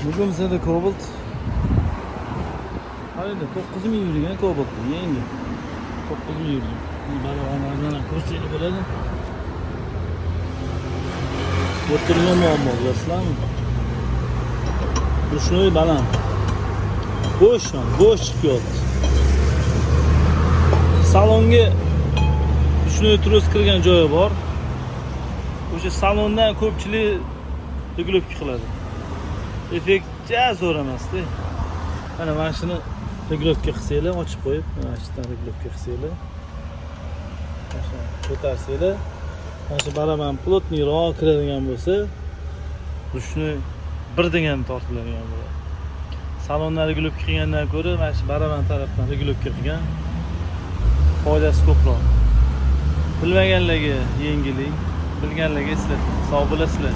Bugun bizada Cobalt. Qaranglar, 9000 yurgan Cobalt bu, yangi. 9000 yurgan. Barabanlardan ham ko'rsanglar bo'ladi. Yerda nima muammo, bilasizlarmi? Ручной baland. Bo'sh, bo'sh chiqib yotdi. Salonga ручной tros kirgan joyi bor. O'sha salondan ko'pchilik регулировка qiladi. Effekt ja zo'r emasda. Mana shuni регулировка qilsanglar, ochib qo'yib, mana shu yerdan регулировка qilsanglar, mana shuni ko'tarsanglar, mana shu baraban плотный roq kiradigan bo'lsa, ручной bir degani tortiladigan bo'ladi. Salondan регулировка qilgandan ko'ra mana shu baraban tarafdan регулировка qilgan foydasi ko'proq. Bilmaganlarga yengillik, bilganlarga eslatma. Sog' bo'lasizlar.